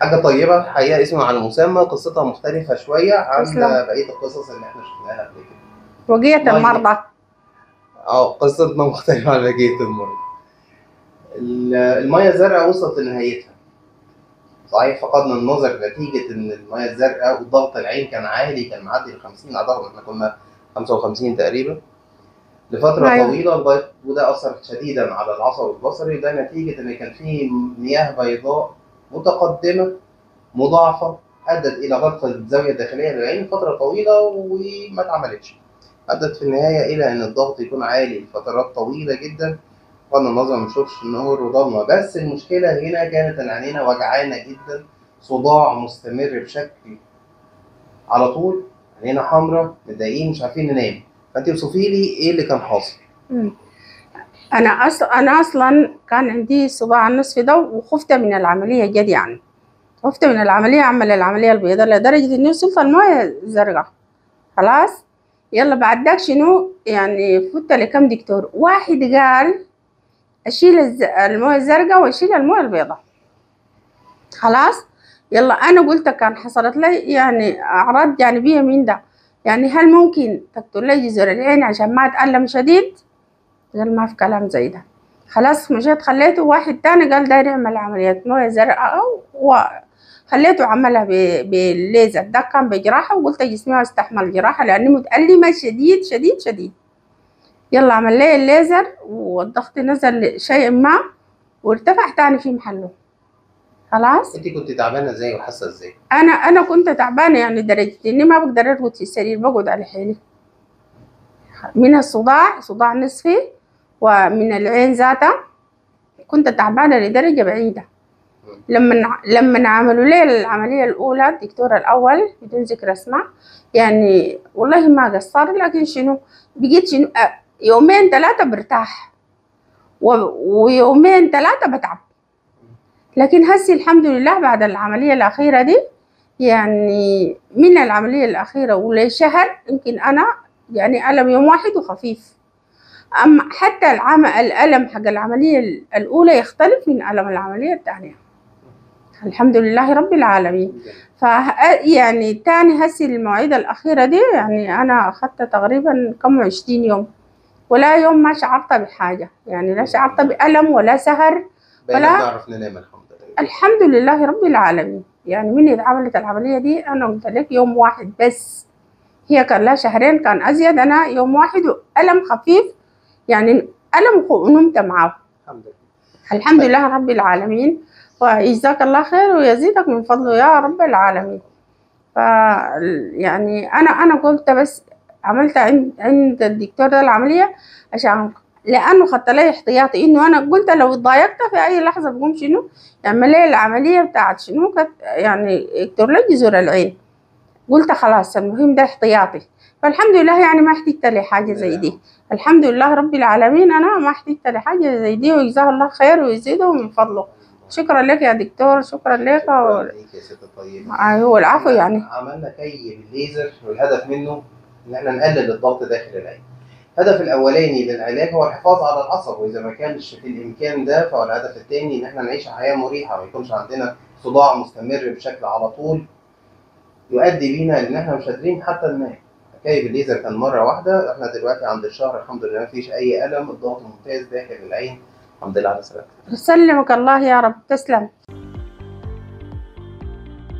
حاجة طيبة الحقيقة، اسمها على المسمى، قصتها مختلفة شوية عن بقية القصص اللي احنا شفناها قبل كده. وقية المرضى. قصتنا مختلفة عن بقية المرضى. المية الزرقاء وصلت لنهايتها. صحيح فقدنا النظر نتيجة إن المية الزرقاء وضغط العين كان عالي، كان معدي ال 50، أعتقد إحنا كنا 55 تقريبا لفترة طويلة، وده أثر شديدا على العصب البصري. ده نتيجة إن كان في مياه بيضاء متقدمة مضاعفة أدت إلى غلق الزاوية الداخلية للعين فترة طويلة وما اتعملتش، أدت في النهاية إلى إن الضغط يكون عالي لفترات طويلة جدا، فقدنا النظر، ما نشوفش النور وضلمة. بس المشكلة هنا كانت إن عينينا وجعانة جدا، صداع مستمر بشكل على طول، عينينا حمراء، متضايقين، مش عارفين ننام. فأنت وصفي لي إيه اللي كان حاصل؟ أنا أصلا كان عندي صداع النصف ده، وخفت من العملية جد، يعني خفت من العملية، أعمل العملية البيضاء لدرجة إني وصلت الموية الزرقاء خلاص. يلا بعد ذاك شنو يعني، فوت لكم دكتور، واحد قال أشيل الموية الزرقاء وأشيل الموية البيضاء خلاص. يلا أنا قلت كان حصلت لي يعني أعراض جانبية من ده، يعني هل ممكن تقتل لي جذور العين عشان ما أتألم شديد؟ قال ما في كلام زي ده. خلاص مشيت خليته واحد تاني قال داير يعمل عملية موية زرقاء، وخليته عملها بالليزر، ده كان بجراحة، وقلت جسمي استحمل جراحة لأني متألمة شديد شديد شديد. يلا عمل لي الليزر والضغط نزل شيء ما وارتفع تاني في محله خلاص. انت كنت تعبانة ازاي وحاسه ازاي؟ انا كنت تعبانة يعني لدرجة اني ما بقدر ارقد في السرير، بقعد على حيلي من الصداع، صداع نصفي، ومن العين ذاتها كنت تعبانة لدرجة بعيدة. لما عملوا لي العملية الاولى الدكتور الاول بدون ذكر اسماء، يعني والله ما قصر، لكن شنو بقيت شنو يومين ثلاثة برتاح ويومين ثلاثة بتعب. لكن هسي الحمد لله بعد العملية الأخيرة دي، يعني من العملية الأخيرة ولشهر يمكن أنا يعني ألم يوم واحد وخفيف. أما حتى الألم حق العملية الأولى يختلف من ألم العملية الثانية. الحمد لله رب العالمين. ف يعني تاني هسي المواعيد الأخيرة دي، يعني أنا أخذت تقريبا كم 20 يوم، ولا يوم ما شعرت بحاجة، يعني لا شعرت بألم ولا سهر ولا نعرف ننام. الحمد لله، الحمد لله رب العالمين. يعني من عملت العملية دي أنا قلت لك يوم واحد بس، هي كان لها شهرين كان أزيد، أنا يوم واحد وألم خفيف، يعني ألم ونمت معه. الحمد لله، الحمد لله رب العالمين، وجزاك الله خير ويزيدك من فضله يا رب العالمين. ف يعني أنا قلت بس عملت عند الدكتور ده العملية عشان لأنه خدت لي احتياطي، إنه أنا قلت لو اتضايقت في أي لحظة بقوم شنو يعمل لي العملية بتاعت شنو يعني يكتر لي جذور العين. قلت خلاص المهم ده احتياطي، فالحمد لله يعني ما احتجت لحاجة زي دي، الحمد لله رب العالمين أنا ما احتجت لحاجة زي دي، وجزاه الله خير ويزيده من فضله. شكرا لك يا دكتور، شكرا لك. شكرا لك يا ست الطيبة. أيوه العفو. يعني عملنا كي بالليزر والهدف منه إن احنا نقلل الضغط داخل العين. الهدف الاولاني للعلاج هو الحفاظ على العصب، واذا ما كانش في الامكان ده فهو الهدف الثاني ان احنا نعيش حياة مريحه، ما يكونش عندنا صداع مستمر بشكل على طول يؤدي بينا ان احنا مش قادرين حتى ننام. حكاية بالليزر كان مرة واحدة، احنا دلوقتي عند الشهر الحمد لله ما فيش اي الم، الضغط ممتاز داخل العين، الحمد لله على سلامتك. يسلمك الله يا رب، تسلم.